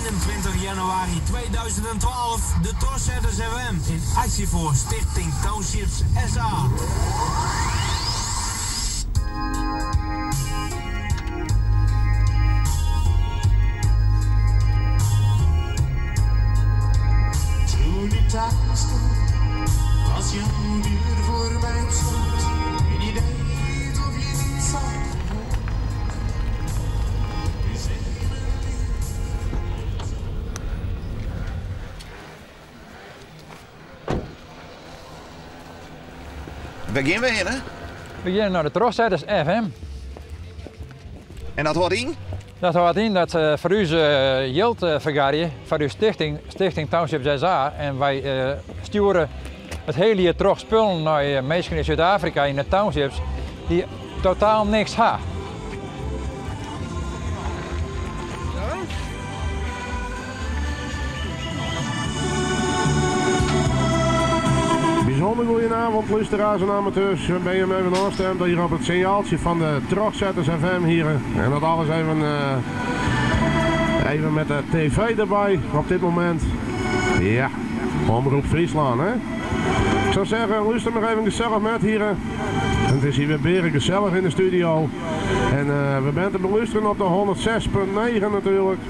21 januari 2012 de Trochsetters FM in actie voor Stichting Townships SA. Toen ik thuis kwam, was jouw deur voor mij op slot. En je deed of je niets had gehoord. Je zei me lief. Wêr gean we hinne? We gean nei de Trochsetters FM. En dat hâldt yn? Dat hâldt yn dat se foar ús jild fergarje, foar ús stichting, Stichting Townships SA. En wy stjoere it hiele jier troch spullen nei minsken yn Súd-Afrika yn de townships dy't totaal niks ha. Bijzonder goedenavond, luisteraars en amateurs. Ben je hem even afstemd hier op het signaaltje van de Trochsetters FM hier. En dat alles even, uh, even met de tv erbij op dit moment. Ja, Omroep Friesland, hè? Ik zou zeggen, luister maar even gezellig met hier. Het is hier weer beren gezellig in de studio. En uh, we zijn te beluisteren op de 106.9 natuurlijk.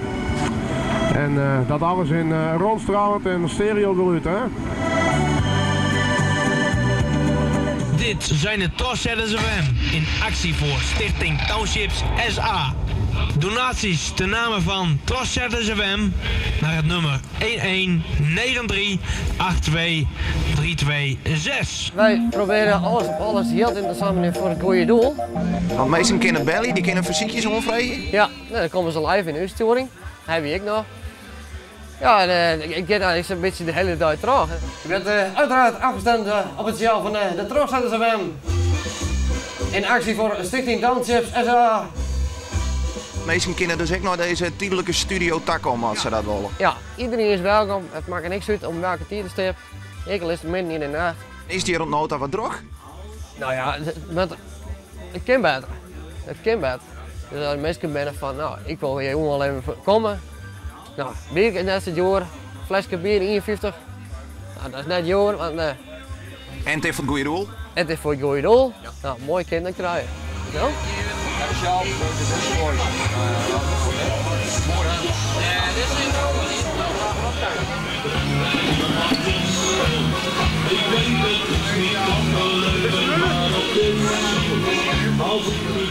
En uh, dat alles in uh, rondstralend en stereo geluid, hè? Dit zijn de Trochsetters FM in actie voor Stichting Townships SA. Donaties ten name van Trochsetters FM naar het nummer 1193 82326. Wij proberen alles op alles geld in te zamelen voor het goede doel. Want minsken kinne belje, dy kinne fersykjes oanfreegje? Ja, nou, dan komme se live yn de útstjoering. Hawwe wy ek noch. Ja, en uh, ik gean eigenlijk zo'n beetje de hele dag terug. Je bent uh, uiteraard afgestemd uh, op het signaal van de Trochsetters FM. In actie voor Stichting Townships SA. Minsken kinne dus ek nei dizze tydlike studio takomme as se dat wolle. Ja, iedereen is welkom. It makket niks út om welke tiidstip. Ek al is it midden yn de nacht. Is it hjir oant no ta wat drok? Nou ja, it kin better. It kin better. Dus as minsken binne fan, no, ik wol hjir wol even komme. No, bier is net sa djoer. Fleske bier 51. No, dat is net djoer, want... En it is foar it goede doel? It is foar it goede doel. Ja. No, moai kinderen krije. Zo.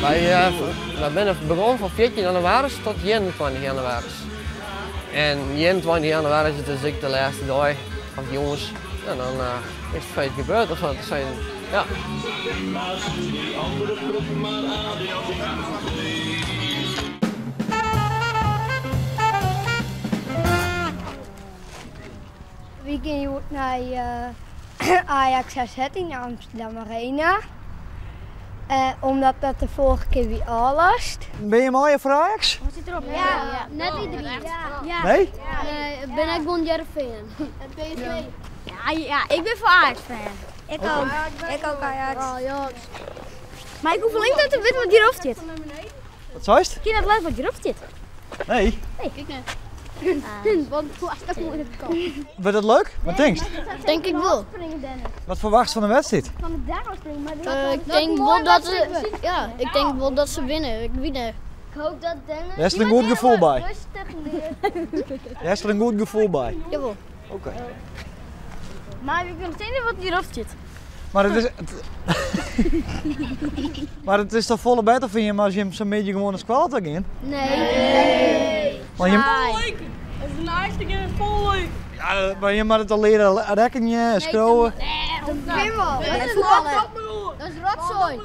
Wy, wy binne begûn fan 14 jannewaris tot 21 jannewaris. En 21 jannewaris is dus ek de lêste dei of jûns. En dan is it feit gebeurd of sa te sizzen. Ja. Wy gean hjoed nei Ajax AZ yn de Amsterdam Arena. Omdat dat de foarige kear wie ôflast. Binne je mei foar Ajax? Ja, net iedereen. Nee? Nee, ik bin ek gewoan Hearrenfean. En PSV. Ja, ja, ik bin foar Ajax fan. Ik ook. Ik ook Ajax. Mar ik hoech net te witten wat hjirop stiet. Wat seist? Ik kin net lêze wat hjirop stiet. Nee? Nee, ik net. Want Wurdt dat leuk? Wat tinkst? Tink ik wol. Wat ferwachtst fan de wedstriid? Ik tink wol dat se, ja, ik tink wol dat se winne. Ik wit net. Ik hoop dat Dennis. Dêr hast der in goed gefoel by. Dêr hast der in goed gefoel by. Jawol. Oké. Mar ik wit net wat hjirop stiet. Mar it is, mar it is toch folle better foar jim as jim sa'n middei gewoan nei skoalle ta gean? Nee. Want jim, Saai. ja, mar jim moatte toch leare rekkenje en skriuwe? Dat kin wol. Dat is Dat is rotzooi.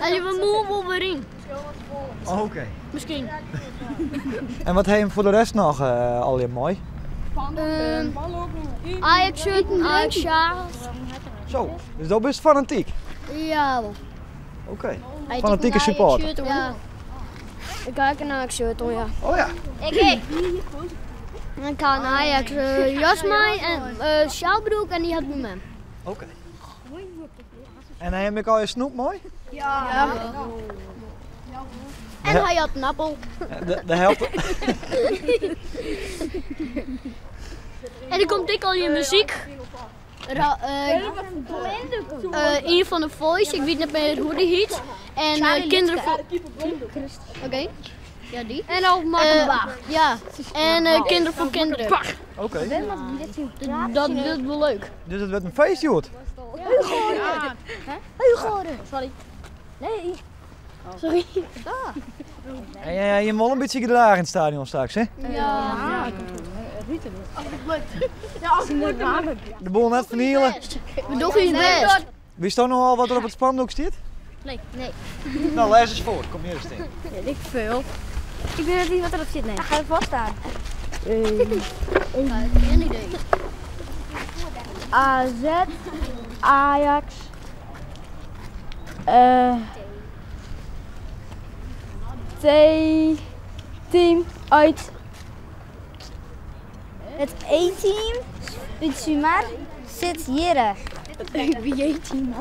En je wil moe wol wer yn. Oké. Miskien. En wat ha jim foar de rest noch allegear mei? Ajax shirt, Ajax sjaal. Zo, dus do bist fanatyk? Ja wol. Oké. Fanatike supporter. Ja. Ik ha ek in Ajax shirt oan, ja. Oh ja. Ik ek. Ik ha in Ajax jas mei en sjaalbroek en dy hat myn mem. Oké. En ha jim ek al je snoep mei? Ja. En hy hat in appel. De helft. En der komt ek al je muzyk. Ien fan de Voice, ik wit net mear hoe die hiet. En kinderen voor. Oké. Ja, die. En al uh, Ja, en kinderen voor kinderen. Oké. Dat wurdt wol leuk. Dus it wurdt in feest hjoed? Hugo! Sorry. Nee. Sorry. En je wol in bytsje gedrage yn it stadion straks, hè? Ja. De boel net ferniele. We dogge ús bêst. Witsto no al wat der op it spandoek stiet? Nee. Nee. No, lês ris foar. Kom hjir ris stean. Weet ik veel. Ik weet net wat derop sit, nee. Ga ervoor staan. Geen idee. AZ, Ajax, T, team uit. It E-team út Sumar sit hjirre. Wie E-team?